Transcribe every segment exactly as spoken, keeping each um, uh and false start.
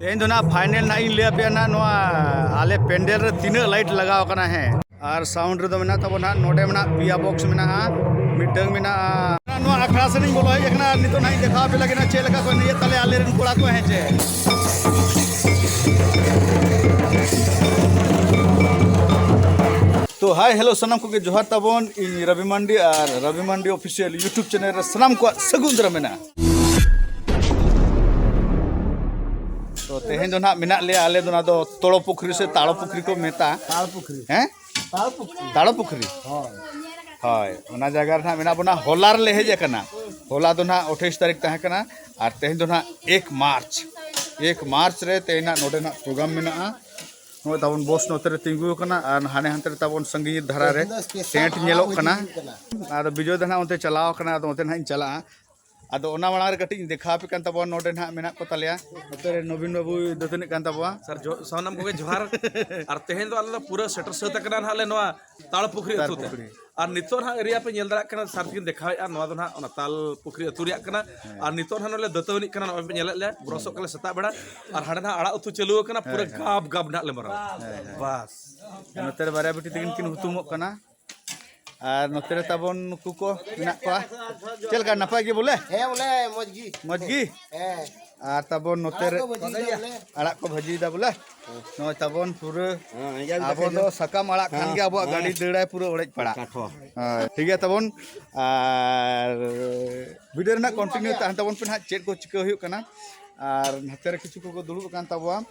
ᱛᱮᱦᱮᱧ ᱫᱚ ᱱᱟᱜ ᱯᱷᱟᱭᱱᱮᱞ ᱱᱟᱜ ᱤᱧ ᱞᱟᱹᱭ ᱟᱯᱮᱭᱟ ᱱᱟᱜ, ᱱᱚᱣᱟ ᱟᱞᱮ ᱯᱮᱱᱰᱮᱞ ᱨᱮ ᱛᱤᱱᱟᱹᱜ ᱞᱟᱭᱤᱴ ᱞᱟᱜᱟᱣ ᱠᱟᱱᱟ᱾ ᱦᱮᱸ, ᱟᱨ ᱥᱟᱣᱩᱱᱰ ᱨᱮᱫᱚ ᱢᱮᱱᱟᱜ ᱛᱟᱵᱚᱱᱟ ᱱᱟᱜ, ᱱᱚᱰᱮ ᱢᱮᱱᱟᱜ ᱯᱮᱭᱟ ᱵᱚᱠᱥ ᱢᱮᱱᱟᱜᱼᱟ, ᱢᱤᱫᱴᱟᱝ ᱢᱮᱱᱟᱜᱼᱟ᱾ ᱱᱚᱣᱟ ᱟᱠᱷᱲᱟ ᱥᱮᱫ ᱤᱧ ᱵᱚᱞᱚ ᱦᱮᱡ ᱟᱠᱟᱱᱟ ᱟᱨ ᱱᱤᱛᱚᱜ ᱱᱟᱜ ᱤᱧ ᱫᱮᱠᱷᱟᱣ ᱟᱯᱮ ᱞᱟᱹᱜᱤᱫ ᱱᱟᱜ ᱪᱮᱫ ᱞᱮᱠᱟ ᱠᱚ ᱮᱱᱮᱡᱮᱫ ᱛᱟᱞᱮᱭᱟ ᱟᱞᱮ ᱨᱮᱱ ᱠᱚᱲᱟ ᱠᱚ, ᱦᱮᱸ ᱪᱮ᱾ ᱛᱚ ᱦᱟᱭ ᱦᱮᱞᱳ ᱥᱟᱱᱟᱢ ᱠᱚᱜᱮ ᱡᱚᱦᱟᱨ ᱛᱟᱵᱚᱱ, ᱤᱧ ᱨᱚᱵᱤ ᱢᱟᱱᱰᱤ ᱟᱨ ᱨᱚᱵᱤ ᱢᱟᱱᱰᱤ ᱚᱯᱷᱤᱥᱤᱭᱟᱞ YouTube ᱪᱮᱱᱮᱞ ᱨᱮ ᱥᱟᱱᱟᱢ ᱠᱚᱣᱟᱜ ᱥᱟᱹᱜᱩᱱ ᱫᱟᱨᱟᱢ ᱢᱮᱱᱟᱜᱼᱟ᱾ ᱛᱚ ᱛᱮᱦᱮᱧ ᱫᱚ ᱱᱟᱦᱟᱜ ᱢᱮᱱᱟᱜ ᱞᱮᱭᱟ ᱟᱞᱮ ᱫᱚ, ᱚᱱᱟ ᱫᱚ ᱛᱚᱲᱚ ᱯᱩᱠᱷᱨᱤ ᱥᱮ ᱛᱟᱲᱚ ᱯᱩᱠᱷᱨᱤ ᱠᱚ ᱢᱮᱛᱟᱜᱼᱟ᱾ ᱛᱟᱲ ᱯᱩᱠᱷᱨᱤ᱾ ᱦᱮᱸ? ᱛᱟᱲ ᱯᱩᱠᱷᱨᱤ᱾ ᱛᱟᱲᱚ ᱯᱩᱠᱷᱨᱤ᱾ ᱦᱳᱭ᱾ ᱦᱳᱭ, ᱚᱱᱟ ᱡᱟᱭᱜᱟ ᱨᱮ ᱱᱟᱦᱟᱜ ᱢᱮᱱᱟᱜ ᱵᱚᱱᱟ᱾ ᱦᱚᱞᱟ ᱨᱮᱞᱮ ᱦᱮᱡ ᱟᱠᱟᱱᱟ᱾ ᱦᱚᱞᱟ ᱫᱚ ᱱᱟᱦᱟᱜ ᱟᱴᱷᱟᱭᱤᱥ ᱛᱟᱹᱨᱤᱠᱷ ᱛᱟᱦᱮᱸ ᱠᱟᱱᱟ ᱟᱨ ᱛᱮᱦᱮᱧ ᱫᱚ ᱱᱟᱦᱟᱜ ᱮᱠ ᱢᱟᱨᱪ᱾ ᱮᱠ ᱢᱟᱨᱪ ᱨᱮ ᱛᱮᱦᱮᱧ ᱱᱟᱦᱟᱜ ᱱᱚᱰᱮ ᱱᱟᱦᱟᱜ ᱯᱨᱳᱜᱨᱟᱢ ᱢᱮᱱᱟᱜᱼᱟ᱾ ᱱᱚᱜᱼᱚᱭ ᱛᱟᱵᱚᱱ ᱵᱚᱥ ᱱᱚᱛᱮ ᱨᱮ ᱛᱤᱸᱜᱩ ᱟᱠᱟᱱᱟ ᱟᱨ ᱦᱟᱱᱮ ᱦᱟᱱᱛᱮ ᱨᱮ ᱛᱟᱵᱚᱱ ᱥᱟᱺᱜᱤᱧ ᱫᱷᱟᱨᱟ ᱨᱮ ᱛᱮᱦᱮᱧ ᱫᱚ ᱥᱯᱮᱥᱟᱞ ᱴᱮᱱᱴ ᱧᱮᱞᱚᱜ ᱟᱲᱟᱜ ᱠᱟᱱᱟ᱾ ᱵᱷᱟᱹᱡᱤ ᱦᱩᱭᱩᱜ ᱠᱟᱱᱟ᱾ ᱟᱫᱚ ᱵᱤᱡᱚᱭ ᱫᱟ ᱱᱟᱦᱟᱜ ᱚᱱᱛᱮ ᱪᱟᱞᱟᱣ ᱟᱠᱟᱱᱟ, ᱟᱫᱚ ᱚᱱᱛᱮ ᱱᱟᱦᱟᱜ ᱤᱧ ᱪᱟᱞᱟᱜᱼᱟ᱾ ᱟᱫᱚ ᱚᱱᱟ ᱢᱟᱲᱟᱝ ᱨᱮ ᱠᱟᱹᱴᱤᱡ ᱤᱧ ᱫᱮᱠᱷᱟᱣ ᱟᱯᱮ ᱠᱟᱱ ᱛᱟᱵᱚᱱᱟ, ᱱᱚᱰᱮ ᱱᱟᱦᱟᱜ ᱢᱮᱱᱟᱜ ᱠᱚ ᱛᱟᱞᱮᱭᱟ᱾ ᱱᱚᱛᱮ ᱨᱮ ᱱᱚᱵᱤᱱ ᱵᱟᱹᱵᱩᱭ ᱫᱟᱹᱛᱟᱹᱱᱤᱜ ᱠᱟᱱ ᱛᱟᱵᱚᱱᱟ᱾ ᱥᱟᱨ, ᱡᱚ-, ᱥᱟᱱᱟᱢ ᱠᱚᱜᱮ ᱡᱚᱦᱟᱨ᱾ ᱟᱨ ᱛᱮᱦᱮᱧ ᱫᱚ ᱟᱞᱮ ᱫᱚ ᱯᱩᱨᱟᱹ ᱥᱮᱴᱮᱨ ᱥᱟᱹᱛ ᱟᱠᱟᱱᱟ ᱱᱟᱦᱟᱜ ᱞᱮ ᱱᱚᱣᱟ ᱛᱟᱲ ᱯᱩᱠᱷᱨᱤ ᱛᱟᱲ ᱟᱹᱛᱩ ᱛᱮ᱾ ᱯᱩᱠᱷᱨᱤ᱾ ᱟᱨ ᱱᱤᱛᱚᱜ ᱱᱟᱦᱟᱜ ᱮᱨᱤᱭᱟ ᱯᱮ ᱧᱮᱞ ᱫᱟᱲᱮᱭᱟᱜ ᱠᱟᱱᱟ, ᱥᱟᱨ ᱛᱤᱠᱤᱱ ᱫᱮᱠᱷᱟᱣᱮᱫᱼᱟ, ᱱᱚᱣᱟ ᱫᱚ ᱱᱟᱦᱟᱜ ᱚᱱᱟ ᱛᱟᱞ ᱯᱩᱠᱷᱨᱤ ᱟᱹᱛᱩ ᱨᱮᱭᱟᱜ ᱠᱟᱱᱟ᱾ ᱦᱮᱸ᱾ ᱟᱨ ᱱᱤᱛᱚᱜ ᱱᱟᱦᱟᱜ ᱱᱚᱰᱮ ᱫᱟᱹᱛᱟᱹᱣᱱᱤᱜ ᱠᱟᱱᱟ, ᱱᱚᱜᱼᱚᱭ ᱯᱮ ᱧᱮᱞᱮᱫ ᱞᱮᱭᱟ, ᱵᱨᱚᱥᱚᱜ ᱠᱟᱱᱟ ᱞᱮ ᱥᱮᱛᱟᱜ ᱵᱮᱲᱟ᱾ ᱟᱨ ᱦᱟᱸᱰᱮ ᱱᱟᱦᱟᱜ ᱟᱲᱟᱜ ᱩᱛᱩ ᱪᱟᱹᱞᱩ ᱟᱠᱟᱱᱟ, ᱯᱩᱨᱟᱹ ᱦᱮᱸ, ᱦᱮᱸ᱾ ᱜᱟᱵ ᱜᱟᱵ ᱱᱟᱦᱟᱜ ᱞᱮ ᱢᱟᱨᱟᱣᱟ᱾ ᱦᱮᱸ, ᱦᱮᱸ᱾ ᱵᱟᱥ᱾ ᱱᱚᱛᱮ ᱨᱮ ᱵᱟᱨᱭᱟ ᱵᱤᱴᱤ ᱛᱟᱹᱠᱤᱱ ᱠᱤᱱ ᱦᱩᱛᱩᱢᱚᱜ ᱠᱟᱱᱟ᱾ ᱟᱨ ᱱᱚᱛᱮ ᱨᱮ ᱛᱟᱵᱚᱱ ᱱᱩᱠᱩ ᱠᱚ ᱢᱮᱱᱟᱜ ᱠᱚᱣᱟ᱾ ᱪᱮᱫ ᱞᱮᱠᱟ, ᱱᱟᱯᱟᱭ ᱜᱮ ᱵᱚᱞᱮ? ᱦᱮᱸ, ᱵᱚᱞᱮ ᱢᱚᱡᱽ ᱜᱮ᱾ ᱢᱚᱡᱽ ᱜᱮ? ᱦᱮᱸ᱾ ᱟᱨ ᱛᱟᱵᱚᱱ ᱱᱚᱛᱮ ᱨᱮ ᱟᱲᱟᱜ ᱠᱚ ᱵᱷᱟᱹᱡᱤᱭᱮᱫᱟ ᱵᱚᱞᱮ᱾ ᱟᱲᱟᱜ ᱠᱚ ᱵᱷᱟᱹᱡᱤᱭᱮᱫᱟ ᱵᱚᱞᱮ᱾ ᱱᱚᱜᱼᱚᱭ ᱛᱟᱵᱚᱱ ᱯᱩᱨᱟᱹ ᱦᱮᱸ, ᱤᱱᱠᱟ ᱜᱮ ᱟᱵᱚ ᱫᱚ ᱥᱟᱠᱟᱢ ᱟᱲᱟᱜ ᱠᱷᱟᱱ ᱜᱮ ᱟᱵᱚᱣᱟᱜ ᱦᱮᱸ᱾ ᱜᱟᱹᱰᱤ ᱫᱟᱹᱲᱟᱭ ᱯᱩᱨᱟᱹ ᱚᱲᱮᱡ ᱯᱟᱲᱟᱜ᱾ ᱠᱟᱴᱷᱚ᱾ ᱦᱳᱭ, ᱴᱷᱤᱠ ᱜᱮᱭᱟ ᱛᱟᱵᱚᱱ᱾ ᱟᱨ ᱵᱷᱤᱰᱤᱭᱳ ᱨᱮᱱᱟᱜ ᱠᱚᱱᱴᱤᱱᱤᱭᱩ ᱛᱟᱦᱮᱱ ᱛᱟᱵᱚᱱ ᱯᱮ ᱱᱟᱦᱟᱜ, ᱪᱮᱫ ᱠᱚ ᱪᱤᱠᱟᱹ ᱦᱩᱭᱩᱜ ᱠᱟᱱᱟ᱾ ᱟᱨ ᱱᱚᱛᱮ ᱨᱮ ᱠᱤᱪᱷᱩ ᱠᱚᱠᱚ ᱫᱩᱲᱩᱵ ᱟᱠᱟᱱ ᱛᱟᱵᱚᱣᱟ,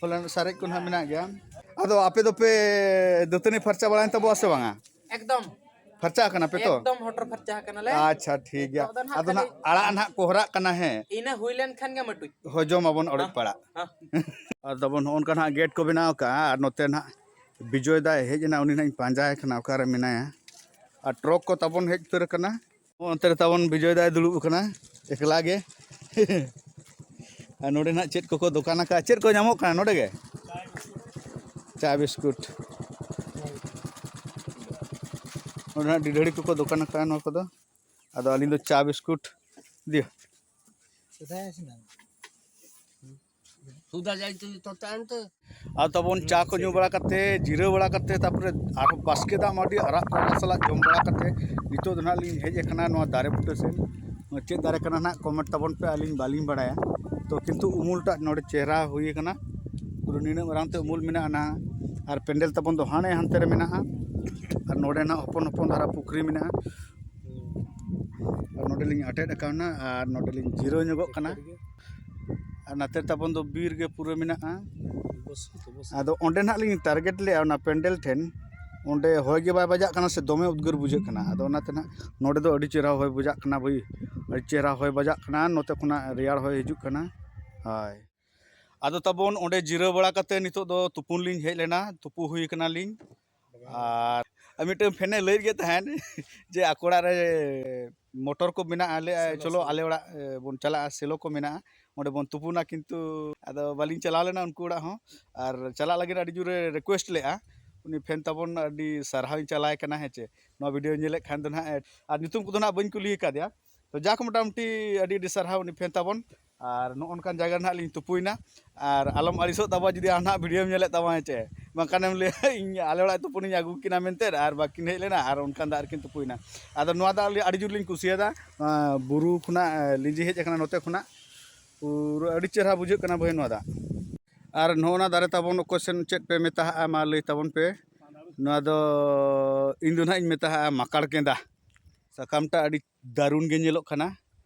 ᱯᱟᱞᱮᱱ ᱥᱟᱨᱮᱡ ᱠᱚ ᱱᱟᱦᱟᱜ ᱢᱮᱱᱟᱜ ᱜᱮᱭᱟ᱾ ᱟᱫᱚ ᱟᱯᱮ ᱫᱚᱯᱮ ᱫᱟᱹᱛᱟᱹᱱᱤ ᱯᱷᱟᱨᱪᱟ ᱵᱟᱲᱟᱭᱮᱱ ᱛᱟᱵᱚᱣᱟ ᱥᱮ ᱵᱟᱝᱟ? ᱮᱠᱫᱚᱢ᱾ ᱯᱷᱟᱨᱪᱟ ᱟᱠᱟᱱᱟ ᱯᱮ ᱛᱚ? ᱮᱠᱫᱚᱢ ᱦᱚᱴᱚᱨ ᱯᱷᱟᱨᱪᱟ ᱟᱠᱟᱱᱟᱞᱮ᱾ ᱟᱪᱪᱷᱟ, ᱴᱷᱤᱠ ᱜᱮᱭᱟ᱾ ᱱᱤᱛᱚᱜ ᱫᱚ ᱱᱟᱦᱟᱜ ᱟᱫᱚ ᱱᱟᱦᱟᱜ ᱠᱷᱟᱹᱞᱤ ᱟᱲᱟᱜ ᱱᱟᱦᱟᱜ ᱠᱚᱦᱨᱟᱜ ᱠᱟᱱᱟ, ᱦᱮᱸ᱾ ᱤᱱᱟᱹ ᱦᱩᱭ ᱞᱮᱱ ᱠᱷᱟᱱ ᱜᱮ ᱢᱟᱹᱴᱩᱡ᱾ ᱦᱚᱡᱚᱢ ᱟᱵᱚᱱ ᱚᱲᱮᱡ ᱦᱮᱸ᱾ ᱯᱟᱲᱟᱜ᱾ ᱦᱮᱸ᱾ ᱟᱨ ᱛᱟᱵᱚᱱ ᱱᱚᱜᱼᱚ ᱱᱚᱝᱠᱟ ᱱᱟᱦᱟᱜ ᱜᱮᱴ ᱠᱚ ᱵᱮᱱᱟᱣ ᱠᱟᱜᱼᱟ, ᱟᱨ ᱱᱚᱛᱮ ᱱᱟᱦᱟᱜ ᱵᱤᱡᱚᱭ ᱫᱟᱭ ᱦᱮᱡ ᱮᱱᱟ, ᱩᱱᱤ ᱱᱟᱦᱟᱜ ᱤᱧ ᱯᱟᱸᱡᱟᱭᱮ ᱠᱟᱱᱟ, ᱚᱠᱟᱨᱮ ᱢᱮᱱᱟᱭᱟ᱾ ᱟᱨ ᱴᱨᱚᱠ ᱠᱚ ᱛᱟᱵᱚᱱ ᱦᱮᱡ ᱩᱛᱟᱹᱨ ᱟᱠᱟᱱᱟ᱾ ᱚᱱᱛᱮ ᱨᱮ ᱛᱟᱵᱚᱱ ᱵᱤᱡᱚᱭ ᱫᱟᱭ ᱫᱩᱲᱩᱵ ᱟᱠᱟᱱᱟ ᱮᱠᱞᱟ ᱜᱮ᱾ ᱟᱨ ᱱᱚᱰᱮ ᱱᱟᱜ ᱪᱮᱫ ᱠᱚᱠᱚ ᱫᱚᱠᱟᱱ ᱟᱠᱟᱫᱼᱟ, ᱪᱮᱫ ᱠᱚ ᱧᱟᱢᱚᱜ ᱠᱟᱱᱟ ᱱᱚᱰᱮ ᱜᱮ? ᱪᱟ ᱵᱤᱥᱠᱩᱴ᱾ ᱱᱚᱰᱮ ᱱᱟᱜ ᱰᱤᱰᱷᱟᱹᱲᱤ ᱠᱚᱠᱚ ᱫᱚᱠᱟᱱ ᱟᱠᱟᱫᱼᱟ ᱱᱚᱣᱟ ᱠᱚᱫᱚ᱾ ᱟᱫᱚ ᱟᱹᱞᱤᱧ ᱫᱚ ᱪᱟ ᱵᱤᱥᱠᱩᱴ ᱫᱤᱭᱳ᱾ ᱥᱮᱫᱟᱭ ᱥᱮᱱᱟᱜ᱾ ᱥᱩᱫᱟ ᱡᱟᱭᱛᱩ ᱛᱚ ᱛᱟᱭᱚᱢ ᱛᱮ᱾ ᱟᱨ ᱛᱟᱵᱚᱱ ᱪᱟ ᱠᱚ ᱧᱩ ᱵᱟᱲᱟ ᱠᱟᱛᱮ, ᱡᱤᱨᱟᱹᱣ ᱵᱟᱲᱟ ᱠᱟᱛᱮ, ᱛᱟᱨᱯᱚᱨᱮ ᱟᱨᱦᱚᱸ ᱵᱟᱥᱠᱮ ᱫᱟᱜ ᱢᱟᱹᱰᱤ ᱟᱨᱟᱜ ᱠᱟᱰᱟ ᱥᱟᱞᱟᱜ ᱡᱚᱢ ᱵᱟᱲᱟ ᱠᱟᱛᱮ, ᱱᱤᱛᱚᱜ ᱫᱚ ᱱᱟᱦᱟᱜ ᱞᱤᱧ ᱦᱮᱡ ᱟᱠᱟᱱᱟ ᱱᱚᱣᱟ ᱫᱟᱨᱮ ᱵᱩᱴᱟᱹ ᱥᱮᱫ᱾ ᱪᱮᱫ ᱫᱟᱨᱮ ᱠᱟᱱᱟ ᱱᱟᱦᱟᱜ comment ᱛᱟᱵᱚᱱ ᱯᱮ, ᱟᱹᱞᱤᱧ ᱵᱟᱹᱞᱤᱧ ᱵᱟᱲᱟᱭᱟ᱾ ᱛᱚ ᱠᱤᱱᱛᱩ ᱩᱢᱩᱞ ᱴᱟᱜ ᱱᱚᱰᱮ ᱪᱮᱦᱨᱟ ᱦᱩᱭ ᱟᱠᱟᱱᱟ, ᱯᱩᱨᱟᱹ ᱱᱤᱱᱟᱹᱜ ᱢᱟᱨᱟᱝ ᱛᱮ ᱩᱢᱩᱞ ᱢᱮᱱᱟᱜᱼᱟ ᱱᱟᱦᱟᱜ᱾ ᱟᱨ ᱯᱮᱱᱰᱮᱞ ᱛᱟᱵᱚᱱ ᱫᱚ ᱦᱟᱱᱮ ᱦᱟᱱᱛᱮ ᱨᱮ ᱢᱮᱱᱟᱜᱼᱟ᱾ ᱟᱨ ᱱᱚᱰᱮ ᱱᱟᱦᱟᱜ ᱦᱚᱯᱚᱱ ᱦᱚᱯᱚᱱ ᱫᱷᱟᱨᱟ ᱯᱩᱠᱷᱨᱤ ᱢᱮᱱᱟᱜᱼᱟ᱾ ᱟᱨ ᱱᱚᱰᱮ ᱞᱤᱧ ᱟᱴᱮᱫ ᱟᱠᱟᱱᱟ ᱟᱨ ᱱᱚᱰᱮ ᱞᱤᱧ ᱡᱤᱨᱟᱹᱣ ᱧᱚᱜᱚᱜ ᱠᱟᱱᱟ᱾ ᱟᱨ ᱱᱟᱛᱮ ᱛᱟᱵᱚᱱ ᱫᱚ ᱵᱤᱨ ᱜᱮ ᱯᱩᱨᱟᱹ ᱢᱮᱱᱟᱜᱼᱟ᱾ ᱟᱫᱚ ᱚᱸᱰᱮ ᱱᱟᱦᱟᱜ ᱞᱤᱧ target ᱞᱮᱜᱼᱟ, ᱚᱱᱟ ᱯᱮᱱᱰᱮᱞ ᱴᱷᱮᱱ᱾ ᱚᱸᱰᱮ ᱦᱚᱭ ᱜᱮ ᱵᱟᱭ ᱵᱟᱡᱟᱜ ᱠᱟᱱᱟ ᱥᱮ, ᱫᱚᱢᱮ ᱩᱫᱽᱜᱟᱹᱨ ᱵᱩᱡᱷᱟᱹᱜ ᱠᱟᱱᱟ᱾ ᱟᱫᱚ ᱚᱱᱟᱛᱮ ᱱᱟᱦᱟᱜ ᱱᱚᱰᱮ ᱫᱚ ᱟᱹᱰᱤ ᱪᱮᱦᱨᱟ ᱦᱚᱭ ᱵᱟᱡᱟᱜ ᱠᱟᱱᱟ ᱵᱷᱟᱹᱭ, ᱟᱹᱰᱤ ᱪᱮᱦᱨᱟ ᱦᱚᱭ ᱵᱟᱡᱟᱜ ᱠᱟᱱᱟ᱾ ᱱᱚᱛᱮ ᱠᱷᱚᱱᱟᱜ ᱨᱮᱭᱟᱲ ᱦᱚᱭ ᱦᱤᱡᱩᱜ ᱠᱟᱱᱟ᱾ ᱦᱳᱭ, ᱟᱫᱚ ᱛᱟᱵᱚᱱ ᱚᱸᱰᱮ ᱡᱤᱨᱟᱹᱣ ᱵᱟᱲᱟ ᱠᱟᱛᱮ ᱱᱤᱛᱚᱜ ᱫᱚ ᱛᱩᱯᱩᱱ ᱞᱤᱧ ᱦᱮᱡ ᱞᱮᱱᱟ, ᱛᱩᱯᱩ ᱦᱩᱭ ᱠᱟᱱᱟᱞᱤᱧ᱾ ᱟᱨ ᱟᱨ ᱢᱤᱫᱴᱟᱝ friend ᱮ ᱞᱟᱹᱭᱮᱫ ᱜᱮ ᱛᱟᱦᱮᱸᱫ ᱡᱮ ᱟᱠᱚ ᱚᱲᱟᱜ ᱨᱮ ᱢᱚᱴᱚᱨ ᱠᱚ ᱢᱮᱱᱟᱜᱼᱟ, ᱞᱟᱹᱭ ᱟᱭ, ᱥᱮᱞᱚ, "ᱪᱚᱞᱚ ᱥᱮᱞᱚ᱾ ᱟᱞᱮ ᱚᱲᱟᱜ, ᱮ, ᱵᱚᱱ ᱪᱟᱞᱟᱜᱼᱟ, ᱥᱮᱞᱚ ᱠᱚ ᱢᱮᱱᱟᱜᱼᱟ, ᱚᱸᱰᱮ ᱵᱚᱱ ᱛᱩᱯᱩᱱᱟ", ᱠᱤᱱᱛᱩ ᱟᱫᱚ ᱵᱟᱹᱞᱤᱧ ᱪᱟᱞᱟᱣ ᱞᱮᱱᱟ ᱩᱱᱠᱩ ᱚᱲᱟᱜ ᱦᱚᱸ᱾ ᱟᱨ ᱪᱟᱞᱟᱜ ᱞᱟᱹᱜᱤᱫ ᱟᱹᱰᱤ ᱡᱳᱨᱮ request ᱞᱮᱫᱼᱟ ᱩᱱᱤ friend ᱛᱟᱵᱚᱱ, ᱟᱹᱰᱤ ᱥᱟᱨᱦᱟᱣ ᱤᱧ ᱪᱟᱞᱟᱭ ᱠᱟᱱᱟ, ᱦᱮᱸ ᱪᱮ᱾ ᱱᱚᱣᱟ video ᱧᱮᱞᱮᱫ ᱠᱷᱟᱱ ᱫᱚ ᱱᱟᱦᱟᱜ, ᱟᱨ ᱧᱩᱛᱩᱢ ᱠᱚᱫᱚ ᱱᱟᱦᱟᱜ ᱵᱟᱹᱧ ᱠᱩᱞᱤ ᱟᱠᱟᱫᱮᱭᱟ᱾ ᱛᱚ ᱡᱟᱠ, ᱢᱚᱴᱟᱢᱩᱴᱤ ᱟᱹᱰᱤ ᱟᱹᱰᱤ ᱥᱟᱨᱦᱟᱣ ᱩᱱᱤ friend ᱛᱟᱵᱚᱱ᱾ ᱟᱨ ᱱᱚᱜᱼᱚ ᱱᱚᱝᱠᱟᱱ ᱡᱟᱭᱜᱟ ᱨᱮ ᱱᱟᱦᱟᱜ ᱞᱤᱧ ᱛᱩᱯᱩᱭᱮᱱᱟ᱾ ᱟᱨ ᱟᱞᱚᱢ ᱟᱹᱲᱤᱥᱚᱜ ᱛᱟᱵᱚᱱᱟ ᱡᱩᱫᱤ ᱟᱢ ᱱᱟᱦᱟᱜ video ᱢ ᱧᱮᱞᱮᱫ ᱛᱟᱵᱚᱱᱟ, ᱦᱮᱸ ᱪᱮ? ᱵᱟᱝᱠᱷᱟᱱᱮᱢ ᱞᱟᱹᱭᱟ, "ᱤᱧ ᱟᱞᱮ ᱚᱲᱟᱜ ᱛᱩᱯᱩᱱᱤᱧ ᱟᱹᱜᱩ ᱠᱤᱱᱟ ᱢᱮᱱᱛᱮ, ᱟᱨ ᱵᱟᱹᱠᱤᱱ ᱦᱮᱡ ᱞᱮᱱᱟ ᱟᱨ ᱚᱱᱠᱟᱱ ᱫᱟᱜ ᱨᱮᱠᱤᱱ ᱛᱩᱯᱩᱭᱮᱱᱟ᱾" ᱟᱫᱚ ᱱᱚᱣᱟ ᱫᱟᱜ ᱟᱹᱰᱤ ᱡᱳᱨ ᱞᱤᱧ ᱠᱩᱥᱤᱭᱟᱫᱟ᱾ ᱟᱸ, ᱵᱩᱨᱩ ᱠᱷᱚᱱᱟᱜ, ᱮ, ᱞᱤᱸᱡᱤ ᱦᱮᱡ ᱟᱠᱟᱱᱟ ᱱᱚᱛᱮ ᱠᱷᱚᱱᱟᱜ᱾ ᱯᱩᱨᱟᱹ ᱟᱹᱰᱤ ᱪᱮᱦᱨᱟ ᱵᱩᱡᱷᱟᱹᱜ ᱠᱟᱱᱟ ᱵᱷᱟᱹᱭ ᱱᱚᱣᱟ ᱫᱟᱜ᱾ ᱟᱨ ᱱᱚᱜᱼᱚ ᱱᱟ ᱫᱟᱨᱮ ᱛᱟᱵᱚᱱ ᱚᱠᱚᱭ ᱥᱮᱱ ᱪᱮᱫ ᱯᱮ ᱢᱮᱛᱟᱜᱼᱟ, ᱢᱟ ᱞᱟᱹᱭ ᱛᱟᱵᱚᱱ ᱯᱮ᱾ ᱱᱚᱣᱟ ᱫᱚ ᱤᱧ ᱫᱚ ᱱᱟᱦᱟᱜ ᱤᱧ ᱢᱮᱛᱟᱜᱼᱟ ᱢᱟᱠᱟᱲ ᱠᱮᱸᱫᱟ᱾ ᱥᱟᱠᱟᱢ ᱴᱟᱜ ᱟᱹᱰᱤ ᱫᱟᱨᱩᱱ ᱜᱮ ᱧᱮᱞᱚᱜ ᱠᱟᱱᱟ᱾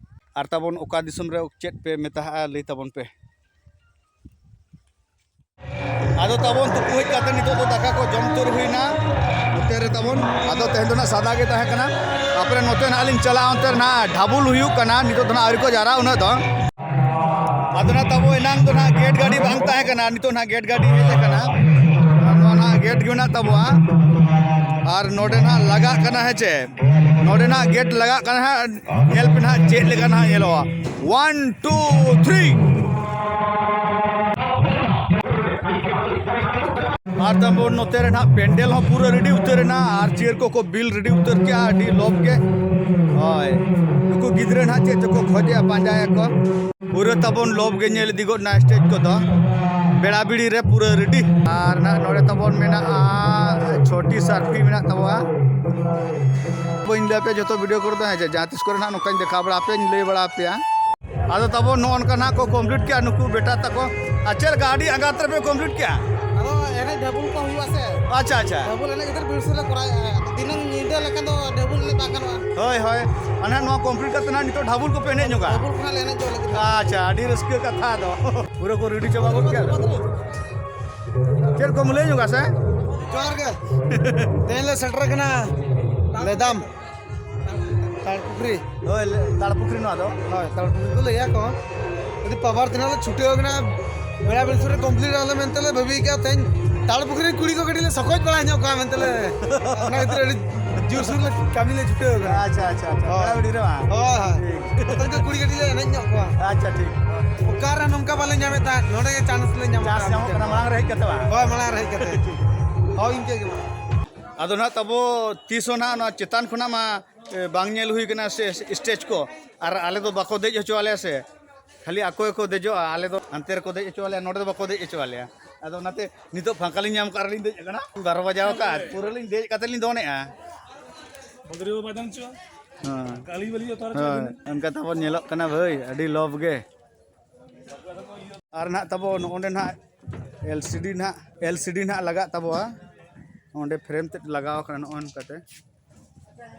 ᱟᱨ ᱛᱟᱵᱚᱱ ᱚᱠᱟ ᱫᱤᱥᱚᱢ ᱨᱮ ᱪᱮᱫ ᱯᱮ ᱢᱮᱛᱟᱜᱼᱟ, ᱞᱟᱹᱭ ᱛᱟᱵᱚᱱ ᱯᱮ᱾ ᱟᱫᱚ ᱛᱟᱵᱚᱱ ᱛᱩᱯᱩ ᱦᱮᱡ ᱠᱟᱛᱮ ᱱᱤᱛᱚᱜ ᱫᱚ ᱫᱟᱠᱟ ᱠᱚ ᱡᱚᱢ ᱩᱛᱟᱹᱨ ᱦᱩᱭᱱᱟ᱾ ᱱᱚᱛᱮ ᱨᱮ ᱛᱟᱵᱚᱱ, ᱟᱫᱚ ᱛᱮᱦᱮᱧ ᱫᱚ ᱱᱟᱜ ᱥᱟᱫᱟ ᱜᱮ ᱛᱟᱦᱮᱸ ᱠᱟᱱᱟ᱾ ᱛᱟᱯᱚᱨᱮ ᱱᱚᱛᱮ ᱱᱟᱜ ᱞᱤᱧ ᱪᱟᱞᱟᱜᱼᱟ, ᱚᱱᱛᱮ ᱨᱮ ᱱᱟᱜ ᱰᱷᱟᱵᱩᱞ ᱦᱩᱭᱩᱜ ᱠᱟᱱᱟ, ᱱᱤᱛᱚᱜ ᱫᱚ ᱱᱟᱜ ᱟᱹᱣᱨᱤ ᱠᱚ ᱡᱟᱣᱨᱟᱜᱼᱟ ᱩᱱᱟᱹᱜ ᱫᱚ᱾ ᱟᱫᱚ ᱱᱟᱜ ᱛᱟᱵᱚ ᱮᱱᱟᱝ ᱫᱚ ᱱᱟᱜ ᱜᱮᱴ ᱜᱟᱹᱰᱤ ᱵᱟᱝ ᱛᱟᱦᱮᱸ ᱠᱟᱱᱟ, ᱱᱤᱛᱚᱜ ᱱᱟᱜ ᱜᱮᱴ ᱜᱟᱹᱰᱤ ᱦᱮᱡ ᱟᱠᱟᱱᱟ᱾ ᱟᱨ ᱱᱚᱣᱟ ᱱᱟᱜ ᱜᱮᱴ ᱜᱮ ᱢᱮᱱᱟᱜ ᱛᱟᱵᱚᱣᱟ᱾ ᱟᱨ ᱱᱚᱰᱮ ᱱᱟᱜ ᱞᱟᱜᱟᱜ ᱠᱟᱱᱟ, ᱦᱮᱸ ᱪᱮ? ᱱᱚᱰᱮ ᱱᱟᱜ ᱜᱮᱴ ᱞᱟᱜᱟᱜ ᱠᱟᱱᱟ ᱦᱟᱸᱜ, ᱧᱮᱞ ᱯᱮ ᱱᱟᱜ ᱪᱮᱫ ᱞᱮᱠᱟ ᱱᱟᱜ ᱧᱮᱞᱚᱜᱼᱟ᱾ One, two, three. ᱟᱨ ᱛᱟᱵᱚᱱ ᱱᱚᱛᱮ ᱨᱮ ᱱᱟᱜ ᱯᱮᱱᱰᱮᱞ ᱦᱚᱸ ᱯᱩᱨᱟᱹ ready ᱩᱛᱟᱹᱨ ᱮᱱᱟ ᱟᱨ chair ᱠᱚᱠᱚ ᱵᱤᱞ ready ᱩᱛᱟᱹᱨ ᱠᱮᱜᱼᱟ, ᱟᱹᱰᱤ ᱞᱚᱵ ᱜᱮ᱾ ᱦᱳᱭ, ᱱᱩᱠᱩ ᱜᱤᱫᱽᱨᱟᱹ ᱱᱟᱜ ᱪᱮᱫ ᱪᱚᱠᱚ ᱠᱷᱚᱡᱮᱜᱼᱟ, ᱯᱟᱸᱡᱟᱭᱟᱠᱚ᱾ ᱯᱩᱨᱟᱹ ᱛᱟᱵᱚᱱ ᱞᱚᱵ ᱜᱮ ᱧᱮᱞ ᱤᱫᱤ ᱜᱚᱫ ᱱᱟ ᱥᱴᱮᱡᱽ ᱠᱚᱫᱚ᱾ ᱵᱮᱲᱟ ᱵᱤᱲᱤ ᱨᱮ ᱯᱩᱨᱟᱹ ᱨᱮᱰᱤ᱾ ᱟᱨ ᱱᱟᱜ ᱱᱚᱰᱮ ᱛᱟᱵᱚᱱ ᱢᱮᱱᱟᱜᱼᱟ ᱪᱷᱚᱴᱤ ᱥᱟᱨᱯᱷᱤ ᱢᱮᱱᱟᱜ ᱛᱟᱵᱚᱱᱟ᱾ ᱵᱟᱹᱧ ᱞᱟᱹᱭ ᱟᱯᱮᱭᱟ ᱡᱚᱛᱚ ᱵᱷᱤᱰᱤᱭᱳ ᱠᱚᱨᱮ ᱫᱚ, ᱦᱮᱸ ᱪᱮ, ᱡᱟᱦᱟᱸ ᱛᱤᱥ ᱠᱚᱨᱮ ᱱᱟᱜ ᱱᱚᱝᱠᱟᱧ ᱫᱮᱠᱷᱟᱣ ᱵᱟᱲᱟ ᱟᱯᱮᱭᱟᱧ, ᱞᱟᱹᱭ ᱵᱟᱲᱟ ᱟᱯᱮᱭᱟ᱾ ᱟᱫᱚ ᱛᱟᱵᱚᱱ ᱱᱚᱜᱼᱚ ᱱᱚᱝᱠᱟ ᱱᱟᱜ ᱠᱚ ᱠᱚᱢᱯᱞᱤᱴ ᱠᱮᱜᱼᱟ ᱱᱩᱠᱩ ᱵᱮᱴᱟ ᱛᱟᱠᱚ᱾ ᱟᱨ ᱪᱮᱫ ᱞᱮᱠᱟ ᱟᱹᱰᱤ ᱟᱸᱜᱟᱛ ᱨᱮᱯᱮ ᱠᱚᱢᱯᱞᱤᱴ ᱠᱮᱜᱼᱟ? ᱟᱫᱚ ᱮᱱᱮᱡ ᱰᱷᱟᱵᱩᱞ ᱠᱚ ᱦᱩᱭᱩᱜᱼᱟ ᱥᱮ? ᱟᱪᱪᱷᱟ, ᱟᱪᱪᱷᱟ᱾ ᱰᱷᱟᱵᱩᱞ ᱮᱱᱮᱡ ᱠᱷᱟᱹᱛᱤᱨ ᱵᱤᱨᱥᱤ ᱞᱮ ᱠᱚᱨᱟᱣᱮᱫᱼᱟ᱾ ᱫᱤᱱᱟᱹᱢ ᱧᱤᱫᱟᱹ ᱞᱮᱠᱟ ᱫᱚ ᱰᱷᱟᱵᱩᱞ ᱮᱱᱮᱡ ᱵᱟᱝ ᱜᱟᱱᱚᱜᱼᱟ᱾ ᱦᱳᱭ, ᱦᱳᱭ᱾ ᱟᱨ ᱱᱟᱦᱟᱜ ᱱᱚᱣᱟ ᱠᱚᱢᱯᱞᱤᱴ ᱠᱟᱛᱮ ᱱᱟᱦᱟᱜ ᱱᱤᱛᱚᱜ ᱰᱷᱟᱵᱩᱞ ᱠᱚᱯᱮ ᱮᱱᱮᱡ ᱧᱚᱜᱟ? ᱰᱷᱟᱵᱩᱞ ᱠᱷᱚᱱᱟᱜ ᱞᱮ ᱮᱱᱮᱡ ᱧᱚᱜ ᱞᱟᱹᱜᱤᱫ᱾ ᱟᱪᱪᱷᱟ, ᱟᱹᱰᱤ ᱨᱟᱹᱥᱠᱟᱹ ᱠᱟᱛᱷᱟ ᱫᱚ᱾ ᱯᱩᱨᱟᱹ ᱠᱚ ᱨᱮᱰᱤ ᱪᱟᱵᱟ ᱜᱚᱫ ᱠᱮᱫᱟ᱾ ᱪᱮᱫ ᱠᱚᱢ ᱞᱟᱹᱭ ᱧᱚᱜᱟ ᱥᱮ? ᱡᱚᱦᱟᱨ ᱜᱮ᱾ ᱛᱮᱦᱮᱧ ᱞᱮ ᱥᱮᱴᱮᱨ ᱠᱟᱱᱟ ᱞᱮᱫᱟᱢ᱾ ᱛᱟᱲ ᱯᱩᱠᱷᱨᱤ᱾ ᱦᱳᱭ, ᱞᱮ-, ᱛᱟᱲ ᱯᱩᱠᱷᱨᱤ ᱱᱚᱣᱟ ᱫᱚ᱾ ᱦᱳᱭ, ᱛᱟᱲ ᱯᱩᱠᱷᱨᱤ ᱠᱚ ᱞᱟᱹᱭᱟ ᱠᱚ᱾ ᱟᱹᱰᱤ ᱯᱟᱣᱟᱨ ᱛᱮ ᱱᱟᱜ ᱞᱮ ᱪᱷᱩᱴᱟᱹᱣ ᱠᱟᱱᱟ᱾ ᱵᱮᱲᱟ ᱵᱤᱨᱥᱤ ᱨᱮ ᱠᱚᱢᱯᱞᱤᱴ ᱟᱞᱮ ᱢᱮᱱᱛᱮ ᱞᱮ ᱵᱷᱟᱹᱵᱤ ᱠᱟᱜᱼᱟ᱾ ᱛᱮᱦᱮᱧ ᱛᱟᱲ ᱯᱩᱠᱷᱨᱤ ᱨᱮ ᱠᱩᱲᱤ ᱠᱚ ᱠᱟᱹᱴᱤᱡ ᱞᱮ ᱥᱚᱠᱚᱡ ᱵᱟᱲᱟ ᱧᱚᱜ ᱠᱚᱣᱟ ᱢᱮᱱᱛᱮ ᱞᱮ, ᱚᱱᱟ ᱠᱷᱟᱹᱛᱤᱨ ᱟᱹᱰᱤ ᱡᱳᱨᱥᱳᱨ ᱞᱮ ᱠᱟᱹᱢᱤ ᱞᱮ ᱪᱷᱩᱴᱟᱹᱣ ᱠᱟᱱᱟ᱾ ᱟᱪᱪᱷᱟ, ᱟᱪᱪᱷᱟ, ᱟᱪᱪᱷᱟ᱾ ᱦᱳᱭ᱾ ᱵᱮᱲᱟ ᱵᱤᱲᱤ ᱨᱮ ᱵᱟᱝ? ᱦᱳᱭ, ᱦᱳᱭ᱾ ᱴᱷᱤᱠ᱾ ᱱᱚᱛᱮ ᱫᱚ ᱠᱩᱲᱤ ᱠᱟᱹᱴᱤᱡ ᱞᱮ ᱮᱱᱮᱡ ᱧᱚᱜ ᱠᱚᱣᱟ᱾ ᱟᱪᱪᱷᱟ, ᱴᱷᱤᱠ᱾ ᱚᱠᱟᱨᱮ ᱱᱚᱝᱠᱟ ᱵᱟᱞᱮ ᱧᱟᱢᱮᱫ ᱛᱟᱦᱮᱸᱫ, ᱱᱚᱰᱮ ᱜᱮ ᱪᱟᱱᱥ ᱞᱮ ᱧᱟᱢ ᱪᱟᱱᱥ ᱠᱮᱫᱟ᱾ ᱧᱟᱢᱚᱜ ᱠᱟᱱᱟ, ᱢᱟᱲᱟᱝ ᱨᱮ ᱦᱮᱡ ᱠᱟᱛᱮ ᱵᱟᱝ? ᱦᱳᱭ, ᱢᱟᱲᱟᱝ ᱨᱮ ᱦᱮᱡ ᱠᱟᱛᱮ᱾ ᱦᱳᱭ, ᱤᱱᱠᱟᱹ ᱜᱮ ᱢᱟ᱾ ᱟᱫᱚ ᱱᱟᱦᱟᱜ ᱛᱟᱵᱚ ᱛᱤᱥ ᱦᱚᱸ ᱱᱟᱦᱟᱜ ᱱᱚᱣᱟ ᱪᱮᱛᱟᱱ ᱠᱷᱚᱱᱟᱜ ᱢᱟ, ᱮ, ᱵᱟᱝ ᱧᱮᱞ ᱦᱩᱭ ᱠᱟᱱᱟ ᱥᱮ ᱥᱴᱮᱡᱽ ᱠᱚ, ᱟᱨ ᱟᱞᱮ ᱫᱚ ᱵᱟᱠᱚ ᱫᱮᱡ ᱦᱚᱪᱚ ᱟᱞᱮᱭᱟ ᱥᱮ, ᱠᱷᱟᱹᱞᱤ ᱟᱠᱚ ᱜᱮᱠᱚ ᱫᱮᱡᱚᱜᱼᱟ, ᱟᱞᱮ ᱫᱚ ᱦᱟᱱᱛᱮ ᱨᱮᱠᱚ ᱫᱮᱡ ᱦᱚᱪᱚ ᱟᱞᱮᱭᱟ, ᱱᱚᱰᱮ ᱫᱚ ᱵᱟᱠᱚ ᱫᱮᱡ ᱦᱚᱪᱚ ᱟᱞᱮᱭᱟ᱾ ᱟᱫᱚ ᱚᱱᱟᱛᱮ ᱱᱤᱛᱚᱜ ᱯᱷᱟᱸᱠᱟ ᱞᱤᱧ ᱧᱟᱢ ᱠᱟᱜ ᱨᱮᱞᱤᱧ ᱫᱮᱡ ᱟᱠᱟᱱᱟ, ᱵᱟᱨᱚ ᱵᱟᱡᱟᱣ ᱟᱠᱟᱫ, ᱯᱩᱨᱟᱹ ᱞᱤᱧ ᱫᱮᱡ ᱠᱟᱛᱮ ᱞᱤᱧ ᱫᱚᱱᱮᱜᱼᱟ᱾ ᱦᱮᱸ᱾ ᱦᱮᱸ, ᱚᱱᱠᱟ ᱛᱟᱵᱚᱱ ᱧᱮᱞᱚᱜ ᱠᱟᱱᱟ ᱵᱷᱟᱹᱭ, ᱟᱹᱰᱤ ᱞᱚᱵᱷ ᱜᱮ᱾ ᱟᱨ ᱱᱟᱦᱟᱜ ᱛᱟᱵᱚ ᱱᱚᱜᱼᱚᱸᱰᱮ ᱱᱟᱦᱟᱜ ᱮᱞ ᱥᱤ ᱰᱤ ᱱᱟᱦᱟᱜ, ᱮᱞ ᱥᱤ ᱰᱤ ᱱᱟᱦᱟᱜ ᱞᱟᱜᱟᱜ ᱛᱟᱵᱚᱣᱟ᱾ ᱚᱸᱰᱮ ᱯᱷᱨᱮᱢ ᱛᱮᱫ ᱞᱟᱜᱟᱣ ᱟᱠᱟᱱᱟ ᱱᱚᱜᱼᱚ ᱱᱚᱝᱠᱟᱛᱮ᱾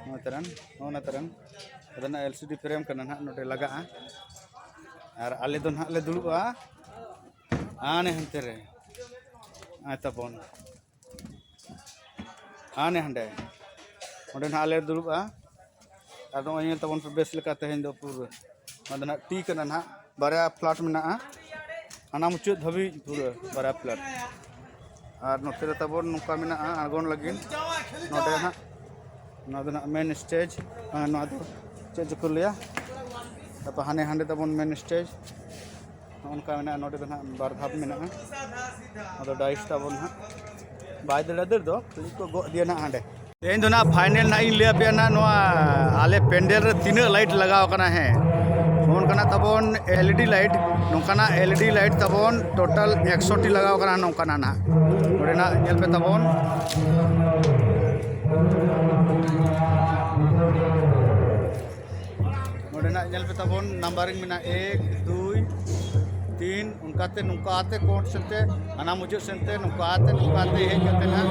ᱱᱚᱣᱟ ᱛᱟᱨᱟᱱ, ᱱᱚᱜᱼᱚ ᱱᱟ ᱛᱟᱨᱟᱱ᱾ ᱟᱫᱚ ᱱᱟᱦᱟᱜ ᱮᱞ ᱥᱤ ᱰᱤ ᱯᱷᱨᱮᱢ ᱠᱟᱱᱟ ᱱᱟᱦᱟᱜ, ᱱᱚᱰᱮ ᱞᱟᱜᱟᱜᱼᱟ᱾ ᱟᱨ ᱟᱞᱮ ᱫᱚ ᱱᱟᱦᱟᱜ ᱞᱮ ᱫᱩᱲᱩᱵᱼᱟ ᱦᱟᱱᱮ ᱦᱟᱱᱛᱮ ᱨᱮ᱾ ᱟᱭ ᱛᱟᱵᱚᱱ᱾ ᱦᱟᱱᱮ ᱦᱟᱸᱰᱮ᱾ ᱚᱸᱰᱮ ᱱᱟᱦᱟᱜ ᱞᱮ ᱫᱩᱲᱩᱵᱼᱟ᱾ ᱟᱨ ᱱᱚᱜᱼᱚᱭ ᱧᱮᱞ ᱛᱟᱵᱚᱱ ᱯᱮ ᱵᱮᱥ ᱞᱮᱠᱟ ᱛᱮᱦᱮᱧ ᱫᱚ ᱯᱩᱨᱟᱹ᱾ ᱱᱚᱣᱟ ᱫᱚ ᱱᱟᱦᱟᱜ ᱴᱤ ᱠᱟᱱᱟ ᱱᱟᱦᱟᱜ᱾ ᱵᱟᱨᱭᱟ ᱯᱷᱞᱟᱴ ᱢᱮᱱᱟᱜᱼᱟ᱾ ᱦᱟᱱᱟ ᱢᱩᱪᱟᱹᱫ ᱫᱷᱟᱹᱵᱤᱡ ᱯᱩᱨᱟᱹ ᱵᱟᱨᱭᱟ ᱯᱷᱞᱟᱴ᱾ ᱟᱨ ᱱᱚᱛᱮ ᱨᱮ ᱛᱟᱵᱚᱱ ᱱᱚᱝᱠᱟ ᱢᱮᱱᱟᱜᱼᱟ ᱟᱬᱜᱚᱱ ᱞᱟᱹᱜᱤᱫ᱾ ᱱᱚᱰᱮ ᱱᱟᱦᱟᱜ, ᱱᱚᱣᱟ ᱫᱚ ᱱᱟᱦᱟᱜ ᱢᱮᱱ ᱥᱴᱮᱡᱽ᱾ ᱟᱨ ᱱᱚᱣᱟ ᱫᱚ ᱪᱮᱫ ᱪᱚᱠᱚ ᱞᱟᱹᱭᱟ? ᱛᱟᱯᱚᱨ ᱦᱟᱱᱮ ᱦᱟᱸᱰᱮ ᱛᱟᱵᱚᱱ ᱢᱮᱱ ᱥᱴᱮᱡᱽ᱾ ᱱᱚᱜᱼᱚ ᱱᱚᱝᱠᱟ ᱢᱮᱱᱟᱜᱼᱟ᱾ ᱱᱚᱰᱮ ᱫᱚ ᱱᱟᱦᱟᱜ ᱵᱟᱨ ᱫᱷᱟᱯ ᱢᱮᱱᱟᱜᱼᱟ᱾ ᱟᱫᱚ ᱰᱟᱭᱤᱥ ᱛᱟᱵᱚᱱ ᱱᱟᱦᱟᱜ ᱵᱟᱭ ᱫᱟᱹᱲᱟ ᱫᱟᱹᱲ ᱫᱚ, ᱠᱷᱟᱹᱞᱤ ᱠᱚ ᱜᱚᱜ ᱤᱫᱤᱭᱟ ᱱᱟᱦᱟᱜ ᱦᱟᱸᱰᱮ᱾ ᱛᱮᱦᱮᱧ ᱫᱚ ᱱᱟᱦᱟᱜ ᱯᱷᱟᱭᱱᱮᱞ ᱱᱟᱦᱟᱜ ᱤᱧ ᱞᱟᱹᱭ ᱟᱯᱮᱭᱟ ᱱᱟᱦᱟᱜ ᱱᱚᱣᱟ ᱟᱞᱮ ᱯᱮᱱᱰᱮᱞ ᱨᱮ ᱛᱤᱱᱟᱹᱜ ᱞᱟᱭᱤᱴ ᱞᱟᱜᱟᱣ ᱟᱠᱟᱱᱟ᱾ ᱦᱮᱸ, ᱱᱚᱝᱠᱟᱱᱟᱜ ᱛᱟᱵᱚᱱ ᱮᱞ ᱤ ᱰᱤ ᱞᱟᱭᱤᱴ, ᱱᱚᱝᱠᱟᱱᱟᱜ ᱮᱞ ᱤ ᱰᱤ ᱞᱟᱭᱤᱴ ᱛᱟᱵᱚᱱ ᱴᱳᱴᱟᱞ ᱮᱠᱥᱚ ᱴᱤ ᱞᱟᱜᱟᱣ ᱠᱟᱱᱟ᱾ ᱱᱚᱝᱠᱟᱱᱟᱜ ᱱᱟᱦᱟᱜ ᱱᱚᱰᱮᱱᱟᱜ ᱧᱮᱞ ᱯᱮ ᱛᱟᱵᱚᱱ, ᱱᱚᱰᱮᱱᱟᱜ ᱧᱮᱞ ᱯᱮ ᱛᱟᱵᱚᱱ ᱱᱟᱢᱵᱟᱨᱤᱝ ᱢᱮᱱᱟᱜᱼᱟ ᱮᱠ, ᱫᱩᱭ, ᱛᱤᱱ, ᱚᱱᱠᱟᱛᱮ ᱱᱚᱝᱠᱟᱛᱮ ᱠᱳᱰ ᱥᱮᱱᱛᱮ ᱦᱟᱱᱟ ᱢᱩᱪᱟᱹᱫ ᱥᱮᱱᱛᱮ ᱱᱚᱝᱠᱟᱛᱮ ᱱᱚᱝᱠᱟᱛᱮ ᱦᱮᱡ ᱠᱟᱛᱮ ᱱᱟᱦᱟᱜ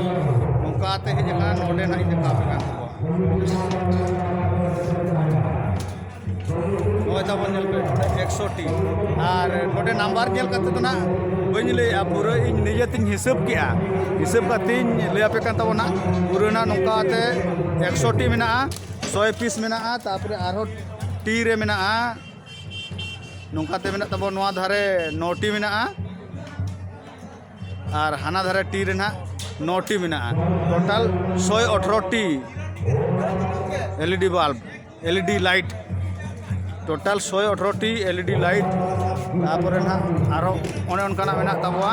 ᱱᱚᱝᱠᱟᱛᱮ ᱦᱮᱡ ᱟᱠᱟᱱᱟ᱾ ᱱᱚᱰᱮ ᱱᱟᱦᱟᱜ ᱤᱧ ᱫᱮᱠᱷᱟᱣ ᱟᱯᱮ ᱠᱟᱱ ᱛᱟᱵᱚᱱᱟ᱾ ᱱᱚᱜᱼᱚᱭ ᱛᱟᱵᱚᱱ ᱧᱮᱞ ᱯᱮ ᱮᱠᱥᱚ ᱴᱤ᱾ ᱟᱨ ᱱᱚᱰᱮ ᱱᱟᱢᱵᱟᱨ ᱧᱮᱞ ᱠᱟᱛᱮ ᱫᱚ ᱱᱟᱜ ᱵᱟᱹᱧ ᱞᱟᱹᱭᱮᱜᱼᱟ, ᱯᱩᱨᱟᱹ ᱤᱧ ᱱᱤᱡᱮ ᱛᱤᱧ ᱦᱤᱥᱟᱹᱵ ᱠᱮᱜᱼᱟ, ᱦᱤᱥᱟᱹᱵ ᱠᱟᱛᱮᱧ ᱞᱟᱹᱭ ᱟᱯᱮ ᱠᱟᱱ ᱛᱟᱵᱚᱱᱟ᱾ ᱯᱩᱨᱟᱹ ᱱᱟᱜ ᱱᱚᱝᱠᱟ ᱛᱮ ᱮᱠᱥᱚ ᱴᱤ ᱢᱮᱱᱟᱜᱼᱟ, ᱥᱚᱭ ᱯᱤᱥ ᱢᱮᱱᱟᱜᱼᱟ, ᱛᱟᱨᱯᱚᱨᱮ ᱟᱨᱦᱚᱸ ᱴᱤ ᱨᱮ ᱢᱮᱱᱟᱜᱼᱟ᱾ ᱱᱚᱝᱠᱟᱛᱮ ᱢᱮᱱᱟᱜ ᱛᱟᱵᱚᱱ ᱱᱚᱣᱟ ᱫᱷᱟᱨᱮ ᱱᱚ ᱴᱤ ᱢᱮᱱᱟᱜᱼᱟ᱾ ᱟᱨ ᱦᱟᱱᱟ ᱫᱷᱟᱨᱮ ᱴᱤ ᱨᱮ ᱱᱟᱦᱟᱜ ᱱᱚ ᱴᱤ ᱢᱮᱱᱟᱜᱼᱟ᱾ ᱴᱳᱴᱟᱞ ᱥᱚᱭ ᱟᱴᱷᱨᱚ T L E D bulb, L E D light, total ᱥᱚᱭ ᱟᱴᱷᱨᱚ T L E D light. ᱛᱟᱨᱯᱚᱨᱮ ᱱᱟᱦᱟᱜ ᱟᱨᱚ ᱚᱱᱮ ᱚᱱᱠᱟᱱᱟᱜ ᱢᱮᱱᱟᱜ ᱛᱟᱵᱚᱣᱟ᱾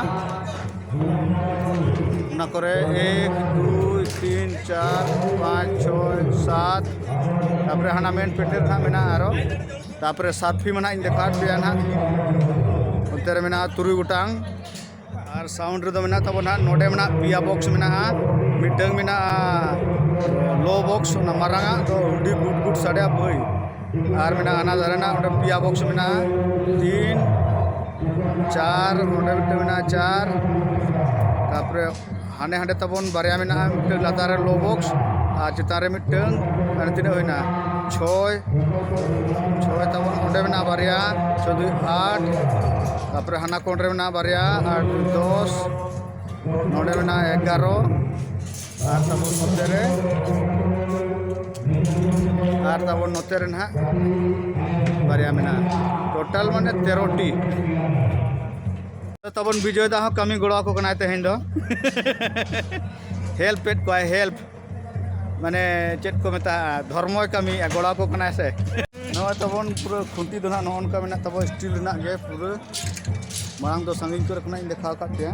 ᱚᱱᱟ ᱠᱚᱨᱮ ᱮᱠ, ᱫᱩᱭ, ᱛᱤᱱ, ᱪᱟᱨ, ᱯᱟᱸᱪ, ᱪᱷᱚᱭ, ᱥᱟᱛ᱾ ᱛᱟᱨᱯᱚᱨᱮ ᱦᱟᱱᱟ ᱢᱮᱱ ᱯᱮᱴᱮᱞ ᱱᱟᱦᱟᱜ ᱢᱮᱱᱟᱜᱼᱟ ᱟᱨᱚ᱾ ᱛᱟᱨᱯᱚᱨᱮ ᱥᱟᱛ ᱯᱤ ᱢᱟ ᱱᱟᱦᱟᱜ ᱤᱧ ᱫᱮᱠᱷᱟᱣᱟᱫ ᱯᱮᱭᱟ ᱱᱟᱦᱟᱜ᱾ ᱚᱱᱛᱮ ᱨᱮ ᱢᱮᱱᱟᱜᱼᱟ ᱛᱩᱨᱩᱭ ᱜᱚᱴᱟᱝ᱾ ᱟᱨ ᱥᱟᱣᱩᱱᱰ ᱨᱮᱫᱚ ᱢᱮᱱᱟᱜ ᱛᱟᱵᱚᱱᱟ ᱱᱟᱦᱟᱜ, ᱱᱚᱰᱮ ᱢᱮᱱᱟᱜᱼᱟ ᱯᱮᱭᱟ ᱵᱚᱠᱥ ᱢᱮᱱᱟᱜᱼᱟ᱾ ᱢᱤᱫᱴᱟᱹᱝ ᱢᱮᱱᱟᱜᱼᱟ ᱞᱳ ᱵᱚᱠᱥ, ᱚᱱᱟ ᱢᱟᱨᱟᱝ ᱟᱜ ᱫᱚ ᱟᱹᱰᱤ ᱜᱩᱰ ᱜᱩᱰ ᱥᱟᱰᱮᱭᱟ ᱵᱷᱟᱹᱭ᱾ ᱟᱨ ᱢᱮᱱᱟᱜᱼᱟ ᱦᱟᱱᱟ ᱫᱷᱟᱨᱮ ᱱᱟᱜ ᱚᱸᱰᱮ ᱯᱮᱭᱟ ᱵᱚᱠᱥ ᱢᱮᱱᱟᱜᱼᱟ, ᱛᱤᱱ, ᱪᱟᱨ, ᱚᱸᱰᱮ ᱢᱤᱫᱴᱟᱹᱝ ᱢᱮᱱᱟᱜᱼᱟ ᱪᱟᱨ᱾ ᱛᱟᱨᱯᱚᱨᱮ ᱦᱟᱸᱰᱮ ᱦᱟᱸᱰᱮ ᱛᱟᱵᱚᱱ ᱵᱟᱨᱭᱟ ᱢᱮᱱᱟᱜᱼᱟ, ᱢᱤᱫᱴᱟᱹᱝ ᱞᱟᱛᱟᱨ ᱨᱮ ᱞᱳ ᱵᱚᱠᱥ ᱟᱨ ᱪᱮᱛᱟᱱ ᱨᱮ ᱢᱤᱫᱴᱟᱹᱝ᱾ ᱢᱟᱱᱮ ᱛᱤᱱᱟᱹᱜ ᱦᱩᱭᱱᱟ? ᱪᱷᱚᱭ, ᱪᱷᱚᱭ ᱛᱟᱵᱚᱱ ᱚᱸᱰᱮ ᱢᱮᱱᱟᱜᱼᱟ ᱵᱟᱨᱭᱟ, ᱪᱷᱚᱭ ᱫᱩᱭ ᱟᱴ᱾ ᱛᱟᱨᱯᱚᱨᱮ ᱦᱟᱱᱟ ᱠᱚᱬ ᱨᱮ ᱢᱮᱱᱟᱜᱼᱟ ᱵᱟᱨᱭᱟ, ᱟᱴ ᱫᱩᱭ ᱫᱚᱥ᱾ ᱱᱚᱰᱮ ᱢᱮᱱᱟᱜᱼᱟ ᱮᱜᱟᱨᱚ᱾ ᱟᱨ ᱛᱟᱵᱚᱱ ᱱᱚᱛᱮ ᱨᱮ, ᱟᱨ ᱛᱟᱵᱚᱱ ᱱᱚᱛᱮ ᱨᱮ ᱱᱟᱦᱟᱜ ᱵᱟᱨᱭᱟ ᱢᱮᱱᱟᱜᱼᱟ᱾ ᱴᱳᱴᱟᱞ ᱢᱟᱱᱮ ᱛᱮᱨᱚ ᱴᱤ᱾ ᱛᱟᱵᱚᱱ ᱵᱤᱡᱚᱭ ᱫᱟ ᱦᱚᱸ ᱠᱟᱹᱢᱤ ᱜᱚᱲᱚ ᱟᱠᱚ ᱠᱟᱱᱟᱭ ᱛᱮᱦᱮᱧ ᱫᱚ᱾ ᱦᱮᱞᱯ ᱮᱫ ᱠᱚᱣᱟᱭ, ᱦᱮᱞᱯ᱾ ᱢᱟᱱᱮ ᱪᱮᱫ ᱠᱚ ᱢᱮᱛᱟᱜᱼᱟ, ᱫᱷᱚᱨᱢᱚᱭ ᱠᱟᱹᱢᱤᱭᱮᱫᱼᱟ, ᱜᱚᱲᱚ ᱟᱠᱚ ᱠᱟᱱᱟᱭ ᱥᱮ᱾ ᱱᱚᱜᱼᱚᱭ ᱛᱟᱵᱚᱱ ᱯᱩᱨᱟᱹ ᱠᱷᱩᱱᱴᱤ ᱫᱚ ᱱᱟᱦᱟᱜ ᱱᱚᱜᱼᱚ ᱱᱚᱝᱠᱟ ᱢᱮᱱᱟᱜ ᱛᱟᱵᱚᱱᱟ, ᱥᱴᱤᱞ ᱨᱮᱱᱟᱜ ᱜᱮ ᱯᱩᱨᱟᱹ᱾ ᱢᱟᱲᱟᱝ ᱫᱚ ᱥᱟᱺᱜᱤᱧ ᱠᱚᱨᱮ ᱠᱷᱚᱱᱟᱜ ᱤᱧ ᱫᱮᱠᱷᱟᱣ ᱟᱠᱟᱫ ᱯᱮᱭᱟ᱾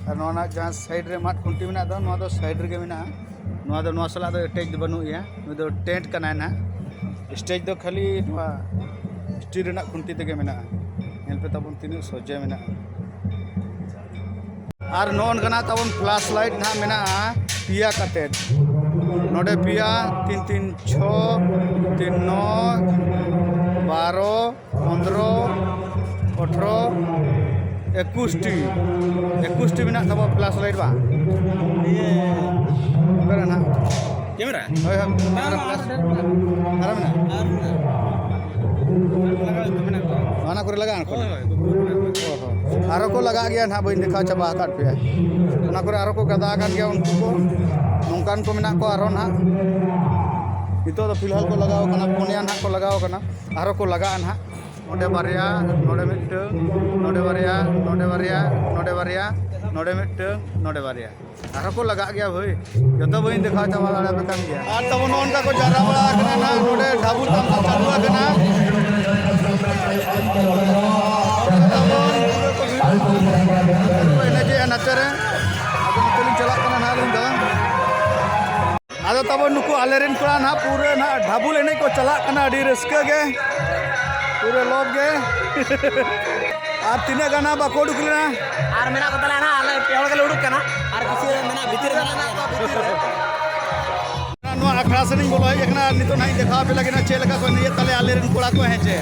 ᱟᱨ ᱱᱚᱣᱟ ᱨᱮᱱᱟᱜ ᱡᱟᱦᱟᱸ ᱥᱟᱭᱤᱰ ᱨᱮ ᱢᱟᱫ ᱠᱷᱩᱱᱴᱤ ᱢᱮᱱᱟᱜ ᱫᱚ, ᱱᱚᱣᱟ ᱫᱚ ᱥᱟᱭᱤᱰ ᱨᱮᱜᱮ ᱢᱮᱱᱟᱜᱼᱟ᱾ ᱱᱚᱣᱟ ᱫᱚ ᱱᱚᱣᱟ ᱥᱟᱞᱟᱜ ᱫᱚ ᱮᱴᱮᱪ ᱫᱚ ᱵᱟᱹᱱᱩᱜ ᱮᱭᱟ, ᱱᱩᱭ ᱫᱚ ᱴᱮᱱᱴ ᱠᱟᱱᱟᱭ ᱱᱟᱦᱟᱜ᱾ ᱥᱴᱮᱡ ᱫᱚ ᱠᱷᱟᱹᱞᱤ ᱱᱚᱣᱟ ᱪᱮᱫ ᱨᱮᱱᱟᱜ ᱠᱷᱩᱱᱴᱤ ᱛᱮᱜᱮ ᱢᱮᱱᱟᱜᱼᱟ᱾ ᱧᱮᱞ ᱯᱮ ᱛᱟᱵᱚᱱ ᱛᱤᱱᱟᱹᱜ ᱥᱚᱡᱷᱮ ᱢᱮᱱᱟᱜᱼᱟ᱾ ᱟᱨ ᱱᱚᱜᱼᱚ ᱱᱚᱝᱠᱟᱱᱟᱜ ᱛᱟᱵᱚᱱ ᱯᱷᱞᱟᱥ ᱞᱟᱭᱤᱴ ᱱᱟᱦᱟᱜ ᱢᱮᱱᱟᱜᱼᱟ ᱯᱮᱭᱟ ᱠᱟᱛᱮᱫ᱾ ᱱᱚᱰᱮ ᱯᱮᱭᱟ, ᱛᱤᱱ ᱛᱤᱱ ᱪᱷᱚ, ᱛᱤᱱ ᱱᱚ, ᱵᱟᱨᱚ, ᱯᱚᱱᱫᱽᱨᱚ, ᱟᱴᱷᱨᱚ, ᱮᱠᱩᱥ ᱴᱤ᱾ ᱮᱠᱩᱥ ᱴᱤ ᱢᱮᱱᱟᱜ ᱛᱟᱵᱚᱱᱟ ᱯᱷᱞᱟᱥ ᱞᱟᱭᱤᱴ ᱵᱟᱝ? ᱤᱭᱟᱹ᱾ ᱚᱠᱟᱨᱮ ᱱᱟᱦᱟᱜ? ᱠᱮᱢᱮᱨᱟ? ᱦᱳᱭ, ᱦᱳᱭ᱾ ᱵᱟᱝ, ᱵᱟᱝ, ᱟᱨᱚ ᱰᱷᱮᱨ ᱢᱮᱱᱟᱜᱼᱟ᱾ ᱟᱨᱚ ᱢᱮᱱᱟᱜᱼᱟ? ᱟᱨ ᱢᱮᱱᱟᱜᱼᱟ᱾ ᱚᱱᱟ ᱠᱚᱨᱮ ᱞᱟᱜᱟᱜᱼᱟ ᱚᱱᱟ ᱠᱚᱨᱮ? ᱦᱳᱭ, ᱦᱳᱭ, ᱜᱩᱜᱩᱞ ᱢᱮᱱᱟᱜᱼᱟ᱾ ᱚ ᱦᱚᱸ᱾ ᱟᱨᱚ ᱠᱚ ᱞᱟᱜᱟᱜ ᱜᱮᱭᱟ ᱱᱟᱦᱟᱜ, ᱵᱟᱹᱧ ᱫᱮᱠᱷᱟᱣ ᱪᱟᱵᱟ ᱟᱠᱟᱫ ᱯᱮᱭᱟ᱾ ᱚᱱᱟ ᱠᱚᱨᱮ ᱟᱨᱚ ᱠᱚ ᱜᱟᱫᱟ ᱟᱠᱟᱱ ᱜᱮᱭᱟ ᱩᱱᱠᱩ ᱠᱚ᱾ ᱱᱚᱝᱠᱟᱱ ᱠᱚ ᱢᱮᱱᱟᱜ ᱠᱚᱣᱟ ᱟᱨᱚ ᱱᱟᱦᱟᱜ᱾ ᱱᱤᱛᱚᱜ ᱫᱚ ᱯᱷᱤᱞᱦᱟᱞ ᱠᱚ ᱞᱟᱜᱟᱣ ᱠᱟᱱᱟ, ᱯᱩᱱᱭᱟ ᱱᱟᱦᱟᱜ ᱠᱚ ᱞᱟᱜᱟᱣ ᱠᱟᱱᱟ᱾ ᱟᱨᱚ ᱠᱚ ᱞᱟᱜᱟᱜᱼᱟ ᱱᱟᱦᱟᱜ᱾ ᱱᱚᱰᱮ ᱵᱟᱨᱭᱟ, ᱱᱚᱰᱮ ᱢᱤᱫᱴᱟᱹᱝ, ᱱᱚᱰᱮ ᱵᱟᱨᱭᱟ, ᱱᱚᱰᱮ ᱵᱟᱨᱭᱟ, ᱱᱚᱰᱮ ᱵᱟᱨᱭᱟ, ᱱᱚᱰᱮ ᱢᱤᱫᱴᱟᱹᱝ, ᱱᱚᱰᱮ ᱵᱟᱨᱭᱟ᱾ ᱟᱨᱦᱚᱸ ᱠᱚ ᱞᱟᱜᱟᱜ ᱜᱮᱭᱟ ᱵᱷᱟᱹᱭ, ᱡᱚᱛᱚ ᱵᱟᱹᱧ ᱫᱮᱠᱷᱟᱣ ᱪᱟᱵᱟ ᱫᱟᱲᱮᱭᱟᱯᱮ ᱠᱟᱱ ᱜᱮᱭᱟ᱾ ᱟᱨ ᱛᱟᱵᱚᱱ ᱱᱚᱜᱼᱚ ᱱᱚᱝᱠᱟ ᱠᱚ ᱡᱟᱣᱨᱟ ᱵᱟᱲᱟ ᱟᱠᱟᱱᱟ ᱱᱟᱦᱟᱜ, ᱱᱚᱰᱮ ᱰᱷᱟᱵᱩ ᱛᱟᱢᱥᱟ ᱪᱟᱹᱞᱩ ᱟᱠᱟᱱᱟ᱾ ᱮᱱᱮᱡᱮᱜᱼᱟ ᱱᱟᱪᱟᱨ ᱨᱮ᱾ ᱟᱫᱚ ᱱᱚᱛᱮ ᱞᱤᱧ ᱪᱟᱞᱟᱜ ᱠᱟᱱᱟ ᱱᱟᱦᱟᱜ ᱟᱹᱞᱤᱧ ᱫᱚ᱾ ᱟᱫᱚ ᱛᱟᱵᱚᱱ ᱱᱩᱠᱩ ᱟᱞᱮᱨᱮᱱ ᱠᱚᱲᱟ ᱱᱟᱦᱟᱜ ᱯᱩᱨᱟᱹ ᱱᱟᱦᱟᱜ ᱰᱷᱟᱵᱩᱞ ᱮᱱᱮᱡ ᱠᱚ ᱪᱟᱞᱟᱜ ᱠᱟᱱᱟ, ᱟᱹᱰᱤ ᱨᱟᱹᱥᱠᱟᱹ ᱜᱮ, ᱯᱩᱨᱟᱹ ᱞᱚᱵ ᱜᱮ᱾ ᱟᱨ ᱛᱤᱱᱟᱹᱜ ᱜᱟᱱ ᱱᱟᱦᱟᱜ ᱵᱟᱠᱚ ᱩᱰᱩᱠ ᱞᱮᱱᱟ? ᱟᱨ ᱢᱮᱱᱟᱜ ᱠᱚ ᱛᱟᱞᱮᱭᱟ ᱱᱟᱦᱟᱜ, ᱟᱞᱮ ᱯᱮ ᱦᱚᱲ ᱜᱮᱞᱮ ᱩᱰᱩᱠ ᱠᱟᱱᱟ, ᱟᱨ ᱠᱤᱪᱷᱩ ᱢᱮᱱᱟᱜ ᱵᱷᱤᱛᱤᱨ ᱨᱮ ᱢᱮᱱᱟᱜ ᱠᱚᱣᱟ᱾ ᱱᱚᱣᱟ ᱟᱠᱷᱲᱟ ᱥᱮᱫ ᱤᱧ ᱵᱚᱞᱚ ᱦᱮᱡ ᱟᱠᱟᱱᱟ, ᱟᱨ ᱱᱤᱛᱚᱜ ᱱᱟᱦᱟᱜ ᱤᱧ ᱫᱮᱠᱷᱟᱣ ᱟᱯᱮ ᱞᱟᱹᱜᱤᱫ ᱱᱟᱦᱟᱜ ᱪᱮᱫ ᱞᱮᱠᱟ ᱠᱚ ᱮᱱᱮᱡᱮᱫ ᱛᱟᱞᱮᱭᱟ ᱟᱞᱮᱨᱮᱱ ᱠᱚᱲᱟ ᱠᱚ, ᱦᱮᱸ ᱪᱮ᱾